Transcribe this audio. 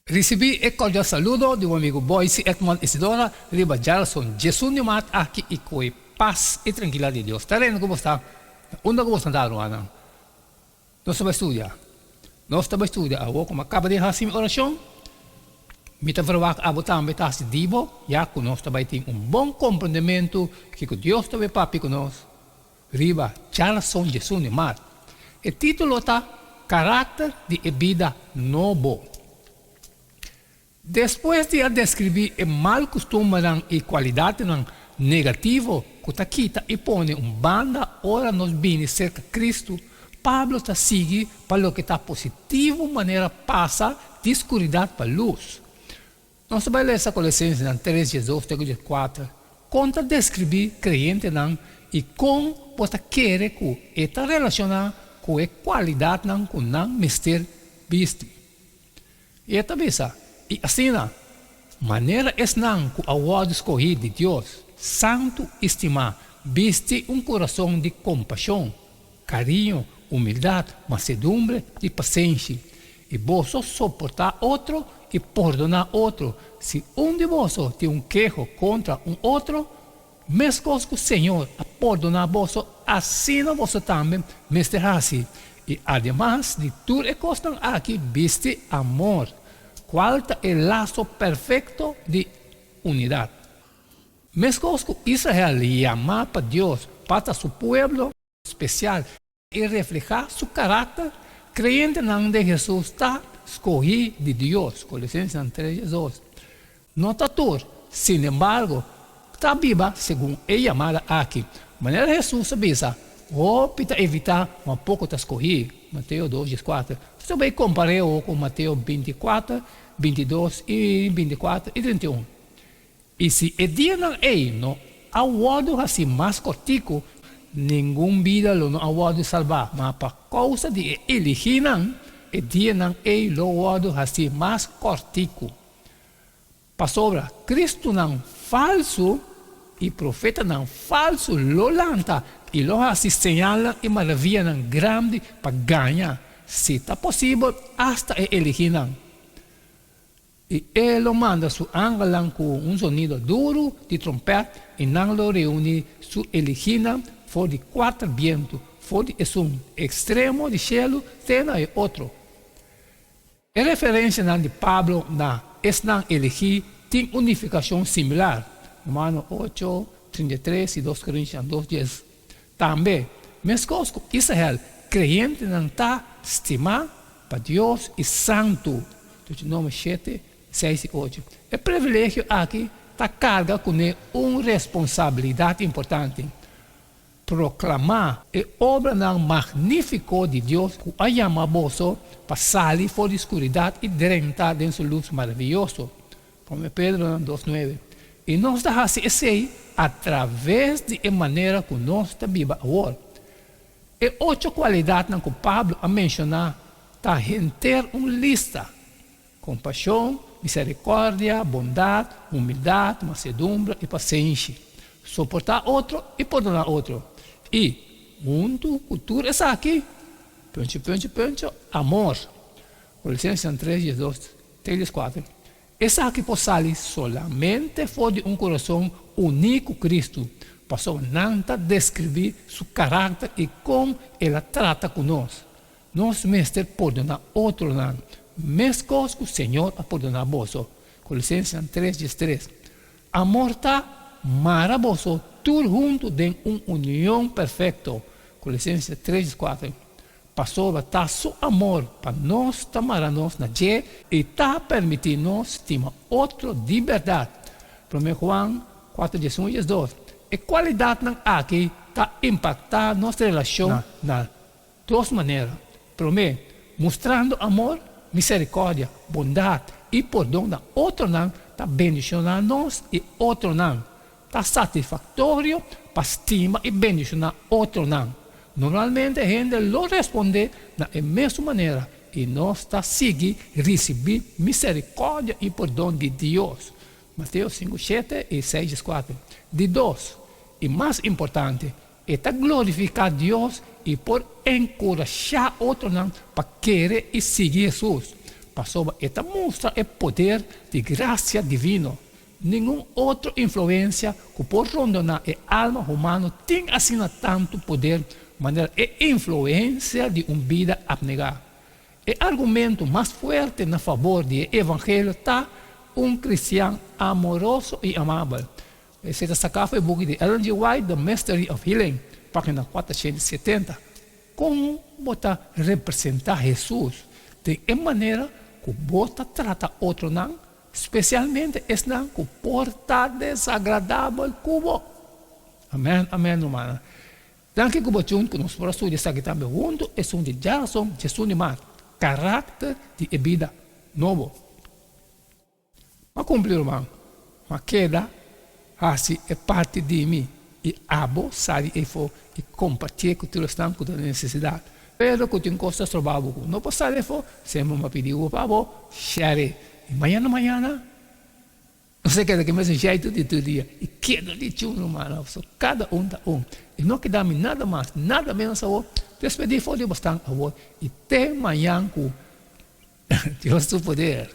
Risibí e kordial saludo di bo amigu Boyce Edmond Isidora riba djarason djesun di mart aki i ku e pas i trankilidat di Dios ta reina ku bo sta na unda ku bo sta rumannan. Nos ta bai studia. Nos ta bai studia awor ku mi a kaba di hasi mi orashon. Mi ta verwagt abo tambe ta hasi di bo ya ku nos ta bai tin un bon komprendementu kiko Dios ta bai papia ku nos riba djarason djesun di mart. E título ta Karakter di e bida nobo. Despues di a deskribí e mal kustumbernan i kualidatnan negativo ku ta kita i pone un banda ora nos bini serka Kristu, Pablo ta sigui pa loke ta positivo manera pasa di skuridat pa lus. Nos ta bai lesa Kolosensenan tres diesdos te ku dieskuater. Kon ta deskribí kreyentenan i kon bo ta kere ku e ta relashoná ku e kualidatnan ku nan mester bisti? I e ta bisa, I asina, manera esnan ku a wòrdu skohí di Dios, santu i stimá, bisti un kurason di kompashon, kariño, humildat, mansedumbre i pasenshi, i boso soportá otro i pordoná otro, si un di boso tin un keho kontra un otro, meskos ku Señor a pordoná boso, asina boso tambe mester hasi. I ademas di tur e kosnan aki, bisti amor, kual ta e laso perfekto di unidat. Meskos ku Israel yamá pa Dios pa ta su pueblo spesial i reflehá su karakter, kreyentenan den Hesus ta skohí di Dios, Kolosensenan tres diesdos. No ta tur, sinembargo, ta biba segun e yamada aki. Manera Hesus a bisa, Hopi ta evitá, ma poko ta skohí, Mateo dos dieskuater. Nos ta bai kompar'é awor ku Mateo bintikuater, bintidos i bintikuater i trintiun. I si e dianan ei no a wòrdu hasí mas kòrtiku, ningun bida lo no a wòrdu salbá, ma pa kousa di e eligínan, e dianan ei lo wòrdu hasí mas kòrtiku. Pasobra Kristunan falsu i profetanan falsu lo lanta i lo hasi señalnan i maravianan grandi pa gaña, si ta posibel, asta e eligínan. I e lo manda su angelnan ku un zonido duru di trompèt, i nan lo reuní su eligínan for di kuater bientu, for di esun ekstremo di shelu te na e otro. E referensianan di Pablo na esnan eligí tin un nifikashon similar, Romano ocho, 33 i dos Korintian dos, dies. Tambe, meskos ku Israel, kreyentenan ta stimá pa Dios i santu, Deuteronomio shete, seis i ocho. E privilegio aki ta karga kuné un responsabilidat importante, proklamá e obranan magnífiko di Dios ku a yama boso pa sali for di skuridat i drenta den su lus maravioso. Promé Pedronan dos nuebe. I nos ta hasi esei atraves di e manera ku nos ta biba awor. E ocho kualidatnan ku Pablo a menshoná ta henter un lista, kompashon, miserikòrdia, bondat, humildat, mansedumbre i pasenshi, soportá otro i pordoná otro. I, huntu ku tur esaki, punchi punchi punchi, amor. Kolosensenan tres diesdos te dieskuater. Esaki por sali solamente for di un kurason uní ku Kristu, pasobra nan ta deskribí su karakter i kon el a trata ku nos. Nos mester pordoná otronan, meskos ku Señor a pordoná boso. Kolosensenan tres diestres. Amor ta mara boso tur huntu den un union perfekto. Kolosensenan tres dieskuater. Pasobra ta su amor pa nos ta mara nos na dje i ta permití nos stima otro di bèrdat. Promé Juan kuater diesun diesdos. E kualidatnan aki ta impaktá nos relashon na dos manera. Promé, mustrando amor, miserikòrdia, bondat i pordon na otronan ta bendishoná nos i otronan. Ta satisfaktorio pa stima i bendishoná otronan. Normalmente hende lo respondé na e mesun manera i nos ta sigui risibí miserikòrdia i pordon di Dios. Mateo sinku shete i seis dieskuater. Di dos, i mas importante, e ta glorifiká Dios i por enkurashá otronan pa kere i sigui Hesus. pasobra e ta mustra e poder di grasia divino. Ningun otro influensia ku por rondoná e alma humano tin asina tantu poder manera e influensia di un bida apnegá. E argumento mas fuerte na fabor di e evangelio ta un kristian amoroso i amabel. Esei ta saká for e buki di Ellen G. White, The Mystery of Healing, página 470. Kon bo ta representá Hesus den e manera ku bo ta trata otronan, spesialmente esnan ku por ta desagradabel ku bo? Amèn, amèn, rumannan. Danki ku bo tjun ku nos por a studia esaki tambe huntu, esun di djarason djesun di mart, karakter di e bida nobo. M'a kumpli ruman, m'a keda hasi e parti di mi i abo sali efo i kompartié ku tur esnan ku ta den nesesidat. Pero ku tin kos ta stroba bo ku no por sali efo, semper m'a pidi bo pa bo share. I mañana mañana nos ta keda ku e mesun jeitu di tur dia i keda di chun rumannan, pasobra kada un ta un. I no keda mi nada mas, nada menos awor, despedí for di bosnan awor i te mañan ku Dios su poder.